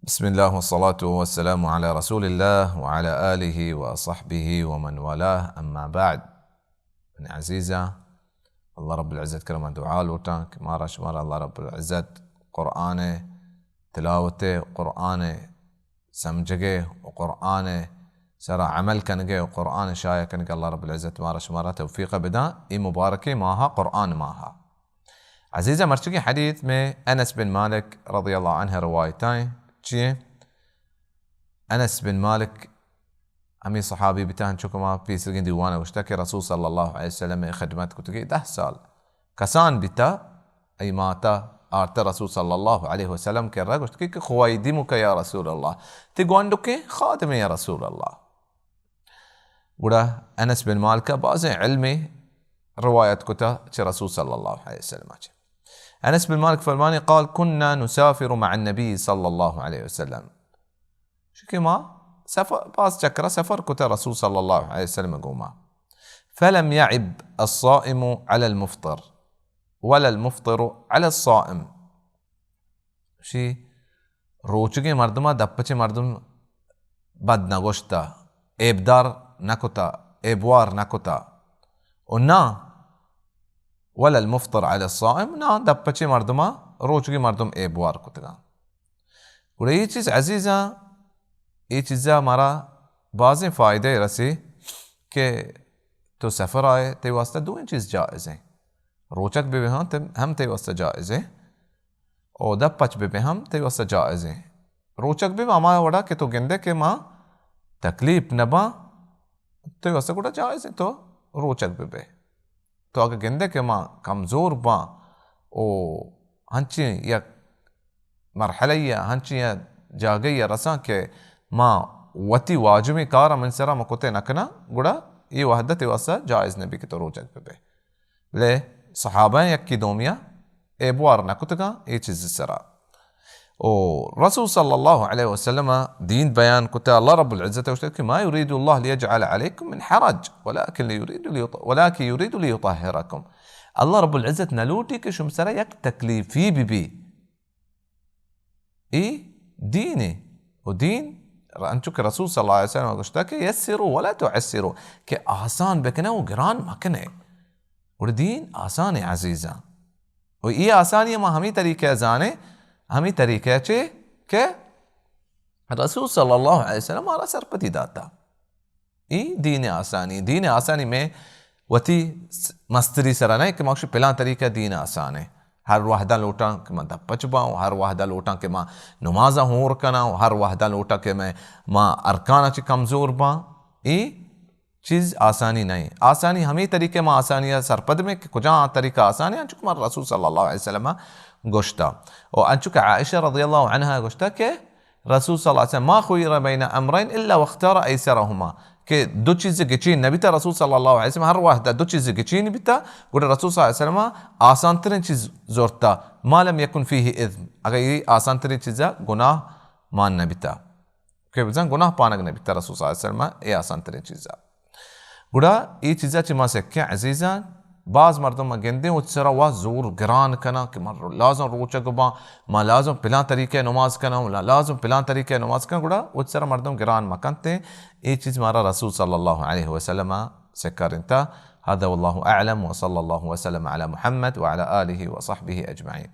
بسم الله والصلاة والسلام على رسول الله وعلى آله وصحبه ومن والاه، أما بعد. من عزيزة، الله رب العزة كرم دعاء لوٹاں کہ مارا شمارا الله رب العزة قرآن تلاوت، قرآن سمجھگے و قرآن سرا عمل کنگے و قرآن شایع کنگے الله رب العزة مارا شمارا توفیق بداں. اے مبارکیں ماہا، قرآن ماہا. عزیزاں، مرچگیں حدیث میں انس بن مالک رضی اللہ عنہ روایتائیں. چیئے؟ انس بن مالک ہمیں صحابی بیتا، ہنچو کہ ما پیسرگیں دیوان گوشتا کہ رسول صلی اللہ علیہ وسلم خدمت کتگی دہ سال. کسان بیتا، ای ماتا آرتا رسول صلی اللہ علیہ وسلم کرا، گوشت کہ، کہ خوائدمک یا رسول اللہ، تی گوانڈکیں خادمے یا رسول اللہ. گڑا انس بن مالک بازیں علم روایت کتا چہ رسول صلی اللہ علیہ وسلم چہ. انس بن مالک فرمانی، قال: كنا نسافر مع النبي صلى الله عليه وسلم. شکہ ما سفر، باز چکرا سفر کتا رسول صلی اللہ علیہ وسلم گوما. فلم يعب الصائم على المفطر ولا المفطر على الصائم. شی روچگیں مردما دپچیں مردم بد نہ گوشتا، عیبدار نہ کتا، عیبوار نہ کتا. و نہ ولا المفطر علی الصائم، نہ دپچیں مردما روچگیں مردم عیبوار کتگا. گڑا یہ چیز عزیزاں، یہ چیزا مارا بازیں فائدہ رسی کہ تو سفر آئے، تی واسطہ دوئیں چیز جائز ہیں. روچک بہ بہ ہاں تم، ہم تئی واسطہ جائز ہے. او دپ پچ بہ بہ ہم تئی واسطہ جائز ہے. روچک بہ بہ ہما وڑا کہ تو گندے کہ ما تکلیف نہ باں، تئی واسطہ گڑا جائز ہے تو روچک بہ بہ. تو اگہ گندے کہ ما کمزور باں او ہنچیں یک مرحلہ یا ہنچیں یک جاگہ یا رساں کہ ما وتی واجبیں کار من سرا مکتے نہ کناں، گڑا یہ وحدت واسطہ جائز نہ بی کہ تو روچک بہ بہ. بلے صحابہ یکی دومیا اے بوار نہ کتگاں اے چیز سرا. او رسول صلی اللہ علیہ وسلم دین بیان کتا، اللہ رب العزت گوشتا کہ ما یرید اللہ لیجعل علیکم من حرج ولکن یرید لیط-، ولکن یرید لیطہرکم. اللہ رب العزت نہ لوٹی کہ شم سرا یک تکلیفی بہ بی. اے دین ہے. و دین انچو کہ رسول صلی اللہ علیہ وسلم گوشتا کہ یسروا ولا تعسروا، کہ آسان بکنے و گران مکنے. گڑا دین آسان ہے عزیزاں. و یہ آسانی ما ہمیں طریقہ زانے، ہمیں طریقہ چے کہ رسول صلی اللہ علیہ وسلم مارا سرپدی داتا. ای دین آسانی، دین آسانی میں وتی س-، مستری سرا نہیں کہ ما گوشی پلان طریقہ دین آسان ہے. ہر وحدہ لوٹاں کہ ما دپچ باں، ہر وحدہ لوٹاں کہ ما نماز ہور کناں، ہر وحدہ لوٹاں کہ میں، ما ارکان چی کمزور باں. ای چیز آسانی نہیں. آسانی ہمیں طریقے ما آسانی سرپد میں کہ کجا طریقہ آسان ہے، انچک ما رسول صلی اللہ علیہ وسلم گوشتا. و انچک عائشہ رضی اللہ عنہا گوشتا کہ رسول صلی اللہ علیہ وسلم، ما خیر بین امرین الا واختار ایسرہما، کہ دو چیز گچین نبیتا رسول صلی اللہ علیہ وسلم، ہر وحدہ دو چیز گچین بیتا، گڑا رسول صلی اللہ علیہ وسلم آسان ترین چیز زورتا، ما لم یکن فیہ اثم، اگر یہ آسان ترین چیزا گناہ مان نبیتا، کہ بزن گناہ پانگ نبیتا رسول صلی اللہ علیہ وسلم یہ آسان ترین چیزا. گڑا اے چیزا چہ ما سکیں عزیزاں، باز مردم ما گندیں وت سرا وا زور گران کناں کہ ما لازم روچگ باں، ما لازم پلان طریقہ نماز کناں، ما لازم پلان طریقہ نماز کناں، گڑا وت سرا مردم گران مکنت. اے چیز مارا رسول صلی اللہ علیہ وسلم سکارینتا. هذا والله أعلم وصلى الله وسلم على محمد وعلى آله وصحبه أجمعين.